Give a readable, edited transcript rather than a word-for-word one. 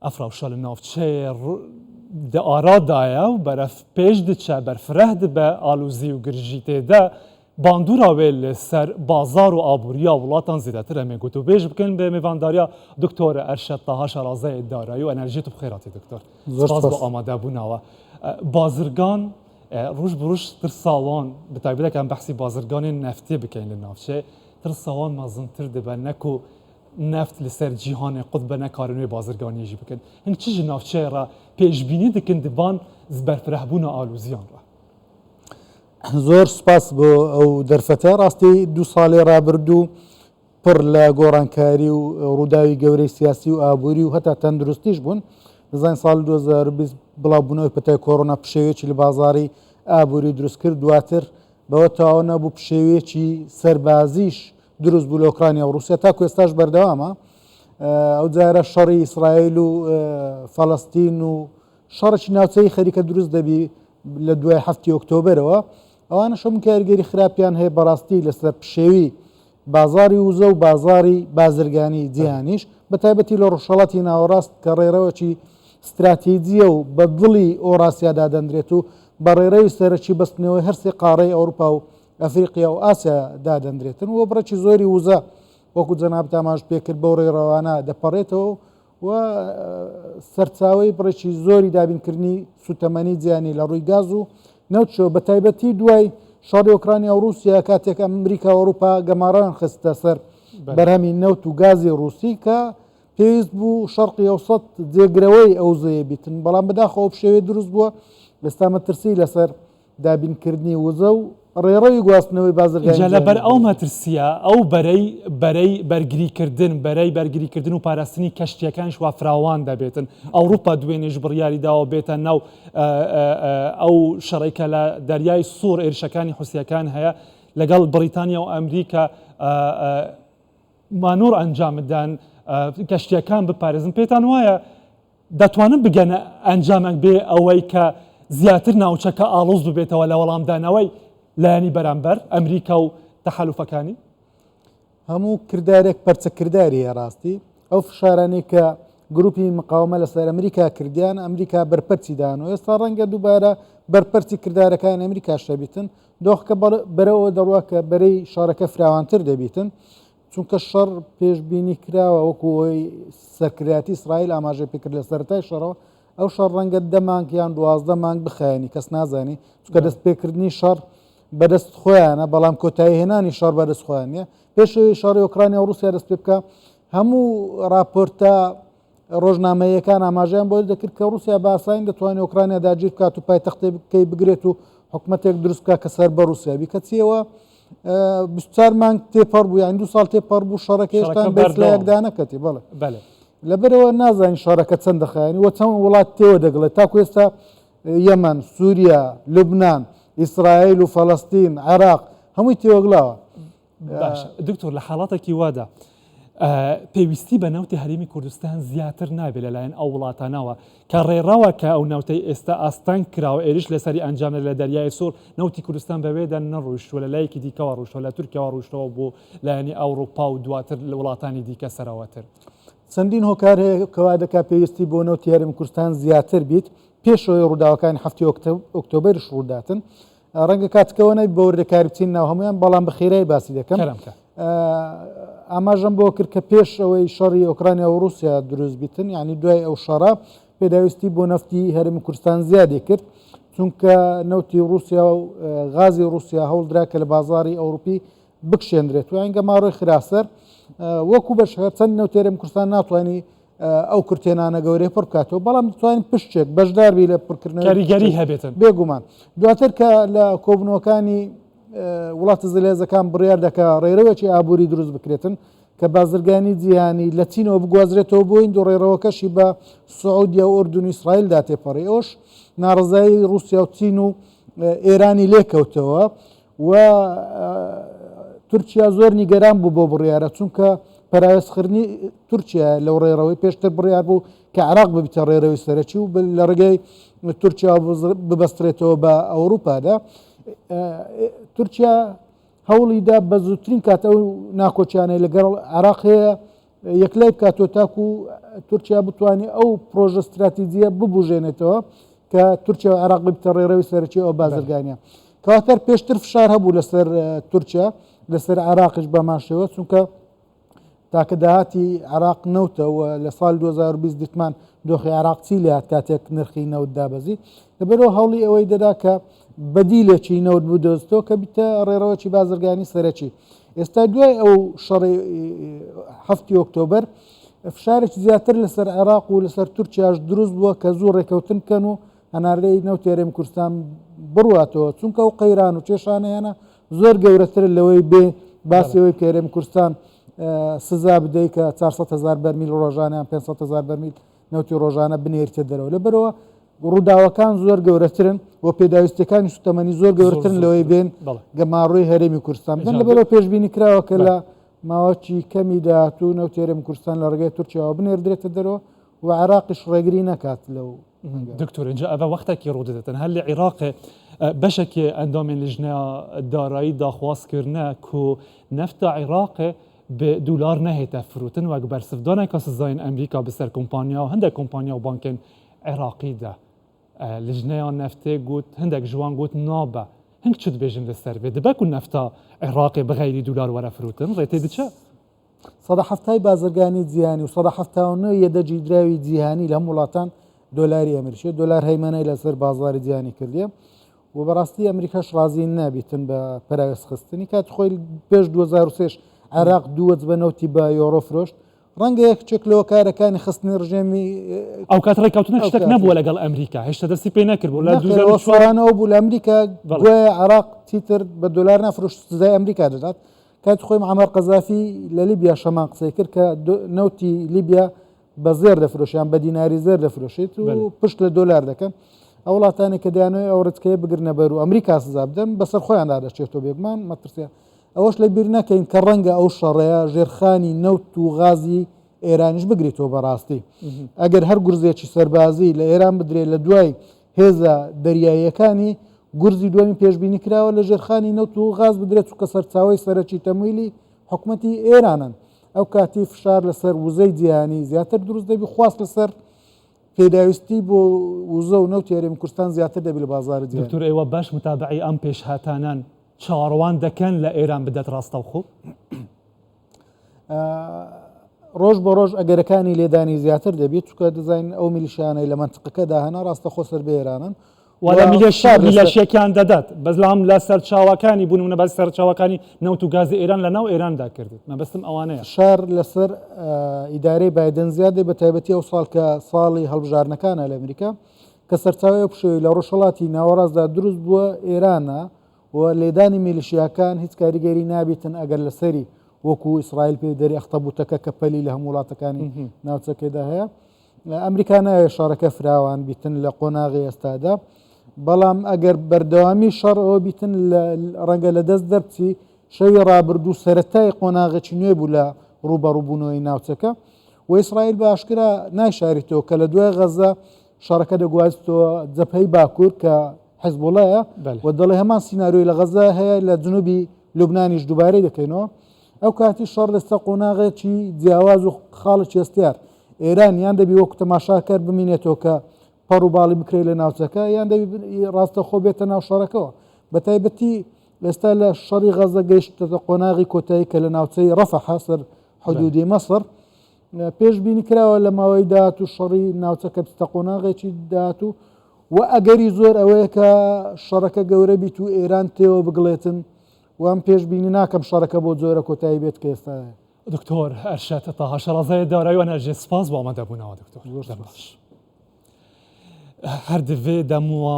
Ev rewşa li navçeyê di ara de ye û berev pêş diçe, berfireh dibe, alozî û girjî tê de, bandora wê li ser bazar û aboriya welatan zêdetir em ê gotûbêj bikin bi mêvandariya Doktor Erşed Taha Şarazeyê Darayî û Enerjiyê tu bi xêr hatî Doktor. Spas bo amadebûna we. Bazirgan roj bi roj tirsa wan bi taybet em behsî bazirganên neftê bikin li navçeyê tirsa wan mezintir dibe ne ku neft li ser cîhanê qut be nekarin wê bazirganiyê jî bikin. Hin çi ji navçeyê re pêşbînî dikin di van berfirehbûna aloziyan re? Zor spas bo ew derfete. Rastî du salê rabirdû pir li gorankarî û rûdawî gewrey siyasî û aborî û heta tenduristîş bûn. Dizanîn sal 2020 bilavbûnewê petayê korona pişêwêçî li bazarî aborî dirust kir. Duwatir بەوە تەواو نەبوو پشێویەکی سەربازیش دروست بوو لە ئۆکرانیا و ڕووسیا تاکو ئێستاش بەردەوامە. ئەو جارە شەڕی ئیسرائیل و فەلەستین و شەڕێکی ناوچەیی خەریکە دروست دەبی لە دوای هەفتی ئۆکتۆبەرەوە ئەوانەش هەموو کاریگەری خراپیان هەیە بەڕاستی لەسەر پشێوی بازاری وزە و بازاری بازرگانی جیهانیش بە تایبەتی لە ڕۆژهەڵاتی ناوەڕاست کە ڕێڕەوێکی ستراتیجییە و بە دڵی ئۆراسیا دادەندرێت و بە ڕێڕەوی سەرەکی بەستنەوەی هەرسێ قاڕەی ئەوروپا و ئەفریقیا و ئاسیا دادەندرێتن و بڕێکی زۆری وزە وەکو جەنابت ئاماژت پێکرد بەو ڕێڕەوانە دەپەڕێتەوە و سەرچاوەی بڕێکی زۆری دابینکردنی سوتەمەنی جیهانی لە ڕووی گاز و نەوتشەوە بە تایبەتی دوای شەڕی ئۆکرانیا و ڕووسیا کاتێک ئەمریکا و ئەوروپا گەمارۆیان خستە سەر بەرهەمی نەوت و گازی ڕووسی کە پێویست بوو شەرقی ئەوسەت جێگرەوەی ئەو وزەیە بیتن بەڵام بەداخەوە ئەو پشێویە دروست بووە ئێستا مەترسی لەسەر دابینکردنی وزە و ڕێڕەوی گواستنەوەی بازرگانی ئینجا لەبەر جیهانی ئەو دروست بوو. مەترسییە ئەو بەرەی بەرەی بەرگریکردن بەرەی بەرگریکردن و پاراستنی کەشتییەکانیش وا فراوان دەبێتن. ئەوروپا دوێنێش بڕیاری داوە بێتە ناو ئەو شەڕەی کە لە دەریای سوور ئێرشەکانی حوسییەکان هەیە لەگەڵ بڕیتانیا و ئەمریکا مانۆڕ ئەنجامدان کەشتییەکان بپارێزن. پێتان وایە دەتوانن بگەنە ئەنجامێک بێ ئەوەی کە زیاتر ناوچەکە ئاڵۆز ببێتەوە لە وەڵامدانەوەی لایەنی بەرامبەر، ئەمریکا و تەحالوفەکانی؟ هەموو کردارێک پەرچەکرداری هەیە ڕاستی ئەو فشارانەی کە گروپی مقاومە لەسەر ئەمریکا کردیان ئەمریکا بەرپەرچی دان و ئێستا ڕەنگە دووبارە بەرپەرچی کردارەکانی ئەمریکا شەبیتن دۆخەکە بەرەوە دەڕوا کە بەرەی شەڕەکە فراوانتر دەبیتن چونکە شەڕ پێشبینی کراوە وەکو ئەوەی سەرکردایەتی ئیسرائیل ئاماژەی پێکرد لە سەرەتای شەڕەوە ئەو شەڕ ڕەنگە دە مانگ یان 12 مانگ بخایەنی کەس نازانی چونکە دەست پێکردنی شەڕ بەدەست خۆیانە بەڵام کۆتایی هێنانی شەڕ بەدەست خۆیان نیە پێشەوەی شەڕی ئۆکرانیا و ڕووسیا دەست پێ بکە هەموو راپۆرتە ڕۆژنامەییەکان ئاماژەیان بۆ دەکرد کە ڕووسیا بە ئاسانی دەتوانێت ئۆکرانیا داگیر بکات و پایتەختەکەی بگرێت و حکومەتێک دروست بکات کە سەر بە ڕووسیا بی کەچیەوە 24 مانگ تێپەڕ بوو یان دو ساڵ تێپەڕ بوو شەڕەکە هێشتان بەردەوام نەکەتی بەڵێ بەڵێ لەبەرەوە نازانین شەڕەکە چەند دەخایەنی و چەند وڵات تێوە دەگڵێت تاکو ئێستا یەمەن، سووریا، لوبناان، ئیسرائیل و فەلەستین، عێراق هەمووی تێوەگلاوە. باشە دکتۆر لە حاڵاتێکی وادا پێویستی بە نەوتی هەرێمی کوردستان زیاتر نابێت لەلایەن ئەو وڵاتانەوە کە ڕێڕەوە کە ئەو ناوتەی ئێستا ئاستەنگ کراوە ئێرش لەسەری ئەنجام لە دەریای سوور نەوتی کوردستان بەوێدا نەڕۆیشتووە لە لایەکی دیکەوە ڕۆیشتووە لە تورکیاوە ڕۆیشتەوە بۆ لایەنی ئەوروپا و دواتر لە وڵاتانی دیکە سەرەوەتر. چەندین هۆکار هەیە کەوا دەکات پێویستی بۆ نەوتی هەرێمی کوردستان زیاتر بیت پێش ئەوەی ڕووداوەکانی هەفتی ئۆکتۆبەریش ڕووداتن ڕەنگە کاتکەوە نەبی بە وردەکاری بچین ناو هەموویان بەڵام بە خێرایی باسی دەکەم ئاماژەم بۆ کرد کە پێش ئەوەی شەڕی ئۆکرانیا و رووسیا دروست بیتن یعنی دوای ئەو شەڕە پێداویستی بۆ نەفتی هەرێمی کوردستان زیادی کرد چونکە نەوتی رووسیا و غازی رووسیا هەوڵدرا کە لە بازاری ئەوروپی بکشێندرێت و گەمارۆی خراسەر وەکو بەش هەرچەند نەوتی هەرێمی کوردستان ناتوانانی ئەو کورتێنانە گەورەی پڕ بکاتەوە بەڵام دەتوانین پشتێک بەشداربی لە پڕکردنەوەی کاریگەری هەبێتن بێگومان دواتر کە لە کۆبنەوەکانی وڵاتە زلێزەکان بڕیار دەکا ڕێرەوێکی ئابووری دروست بکرێتن کە بازرگانی جیهانی لە چینەوە بگوازرێتەوە بۆ هیند و ڕێڕەوەکەشی بە سعودیا و ئوردن و ئیسرائیلدا تێپەڕی ئەوش ناڕزایی رووسیا و چین و ئێرانی لێکەوتەوە و تورکیا زۆر نیگەران بوو بۆ بڕیارە چونکە پەراوێزخرنی تورکیا لەو ڕێڕەوەی پێشتر بڕیار بوو کە عراق ببیتە ڕێرەوی سەرەکی و لە ڕێگەی تورکیا ببەسترێتەوە بە ئەوروپادا تورکیا هەوڵیدا بە زووترین کات ئەو ناکۆکیانەی لەگەڵ عراق هەیە یەکلای بکاتەوە تاکو تورکیا بتوانێت ئەو پرۆژە ستراتیجیە ببوژێنێتەوە کە تورکیا و عێراق ببتە ڕێڕەوی سەرەکی ئەو بازرگانیە. کەواتە پێشتر فشار هەبوو لەسەر تورکیا لەسەر عێراقیش بەمان شێوە چونکە تاکە داهاتی عێراق نەوتە و لە ساڵ 2020 دیتمان دۆخی عێراق چی لێهات کاتێک نرخی نەوت دابەزی لەبەرەوە هەوڵی ئەوەی دەدا کە بەدیلێکی نەوت بدۆزتەوە کە بیتە ڕێڕەوەکی بازرگانی سەرەکی ئێستا دوای ئەو شەڕی هەفتی ئۆکتۆبەر فشارێکی زیاتر لەسەر عێراق و لەسەر تورکیاش دروست بووە کە زوو ڕێکەوتن بکەن و هەناردەی نەوتی هەرێمی کوردستان بڕواتەوە چونکە ئەو قەیران و کێشانە هێنا زۆر گەورەترە لەوەی بێ باسی ئەوەی کە هەرێمی کوردستان سزا بدەیت کە 400 هزار بەرمیل ڕۆژانە یان 500 هزار بەرمیل نەوتی ڕۆژانە بنێریتە دەرەوە لەبەرەوە ڕووداوەکان زۆر گەورەترن و پێداویستەکانی سوتەمەنی زۆر گەورەترن لەوەی بێن گەماڕۆی هەرێمی کوردستان بدەن لەبەرەوە پێشبینی کراوە کە لە ماوەکی کەمی داهاتوو نەوتی هەرێمی کوردستان لە ڕێگەی تورکیاوە بنێردرێتە دەرەوە و عێراقیش ڕێگری نەکات لەو هەنگاوە. دکتۆر ئینجا ئەڤە وەختەکی ڕوو دەدەتن هەر لە عیراقێ بەشەکێ ئەندامێن لیژنەیا دارایی داخواز کرنە کو نەفتا عیراقێ بە دولار نەهێتە فروتن وەک بەرسڤدانێکا سزایên ئەمریکا بسەر کۆمپانیا و هەندێک کۆمپانیا و بانکێن عیراقی دە. لیژنەیا نەفتێ گوت هەندێک ji wan got nabe. Hink çi dibêjin li ser vê؟ Dibe ku nefta Iraqê bi xeyrî dolar were firotin rê tê diçe؟ 70% ی بازرگانی جیهانی و 79% یەدەگی دراوی جیهانی لە هەموو وڵاتان دۆلاری ئەمریکیە، دۆلار هەیمەنەی لەسەر بازاری جیهانی کردیە و بەڕاستی ئەمریکاش ڕازی نابیتن بە پەراوێزخستنی. کاتی خۆی پێش 2003 عێراق دوو وەجبە نەوتی بە یۆرۆ فرۆشت، ڕەنگە یەکێک لە هۆکارەکانی خستنی ڕژێمی ئەو کات ڕێککەوتنە شتێک نەبووە لەگەڵ ئەمریکا، هێشتا دەستی پێ نەکردبوو لە 2004 سۆرانەوە بوو لە ئەمریکا گوایە عێراق چیتر بە دۆلار نافرۆشت، سزای ئەمریکا دەدات. کاتی خۆی معەمەر قەزافی لە لیبیا شەمان قسەی کرد کە نەوتی لیبیا بە زێر دەفرۆشیان بە دیناری زێر دەفرۆشێت و پشت لە دۆلار دەکەن. ئەو وڵاتانی کە دەیانەوێت ئەو ڕچکەیە بگرنە بەر و ئەمریکا سزا بدەن بەسەر خۆیاندا دەچێتەوە بێگومان مەترسیە. ئەوەش لە بیر نەکەین کە ڕەنگە ئەو شەڕەیە ژێرخانی نەوت و غازی ئێرانیش بگریتەوە. بەڕاستی ئەگەر هەر گورزێکی سەربازی لە ئێران بدرێت لە دوای هێزە دەریاییەکانی گورزی دووەمی پێشبینی کراوە لە ژێرخانی نەوت و غاز بدرێت چونکە سەرچاوەی سەرەکی تەمویلی حکومەتی ئێرانن. ئەو کاتی فشار لەسەر وزەی جیهانی زیاتر دروست دەبی، خواست لەسەر پێداویستی بۆ وزە و نەوتی هەرێمی کوردستان زیاتر دەبی لە بازاڕی جیهانی. دکتۆر ئێوە باش متابعەی ئەم پێشهاتانەن، چاوەڕوان دەکەن لە ئێران بدات ڕاستەوخۆ؟ ڕۆژ بە ڕۆژ ئەگەرەکانی لێدانی زیاتر دەبێت چونکە دەزانین ئەو میلیشیانەی لە مەنتقەکەدا هەنە ڕاستەخۆ سەر بە ئێرانن و لە میلیشیەکان دەدات بەڵام لە سەرچاوەکانی بوون منە باسی سەرچاوەکانی نەوت و گازی ئێران لە ناو ئێراندا کردت مەبەستم ئەوانەیە. فشار لەسەر ئیدارەی بایدن زیاد دەبێت بە تایبەتی ئەو ساڵ کە ساڵی هەڵبژاردنەکانە لە ئەمریکا کە سەرچاوەی ئەو پشێوی لە ڕۆژهەڵاتی ناوەڕاستدا دروست بووە ئێرانە و لێدانی میلیشیاکان هیچ کاریگەری نابیتن ئەگەر لەسەری وەکو ئیسرائیل پێی دەری ئەختەبوتەکە کە پەلی لە هەموو وڵاتەکانی ناوچەکەیدا هەیە. ئەمریکا ناوێت شەڕەکە فراوان بیتن لە قۆناغی ئێستادا، بەڵام ئەگەر بەردەوامی شەڕ ئەوە بیتن ڕەنگە لە دەست دەربچی. شەوی ڕابردوو سەرەتای قۆناغێکی نوێ بوو لە ڕووبەڕووبوونەوەی ناوچەکە و ئیسرائیل بە ئاشکرا نایشاریتەوە کە لە دوای غەزە شەڕەکە دەگوازێتەوە جەبهەی باکوور کە حزبوڵایە و دەڵێ هەمان سیناریۆی لە غەزە هەیە لە جنوبی لوبنانیش دووبارەی دەکەینەوە. ئەو کاتی شەڕ دەستە قۆناغێکی جیاواز و خاڵێکی هەستیار. ئێران یان دەبی وەکو تەماشاکەر بمینێتەوە کە پەڕ و باڵی بکرێت لە ناوچەکە، یان دەبی ڕاستەخۆ بێتە ناو شەڕەکەوە. بە تایبەتی ئێستا لە شەڕی غەزە گەیشتە قۆناغی کۆتایی کە لە ناوچەی ڕەفەحە سەر حدودی مەسڕ پێشبینی کراوە لە ماوەی داهاتوو شەڕی ناوچەکە بچتە قۆناغێکی داهاتوو و ئەگەری زۆر ئەوەیە کە شەڕەکە گەورە بیت و ئێران تێوە بگڵێتن و ئەم پێشبینی ناکەم شەڕەکە بۆ جۆرە کۆتایی بێت کە ئێستا هەیە. دکتۆر ئەرشەد تاها شەڕازای دارایی و ئەنەرژی سپاس بۆ ئامادەبوونەوە دکتۆر. زۆر دەم سپاس. باش. هەر دڤێ دەموە.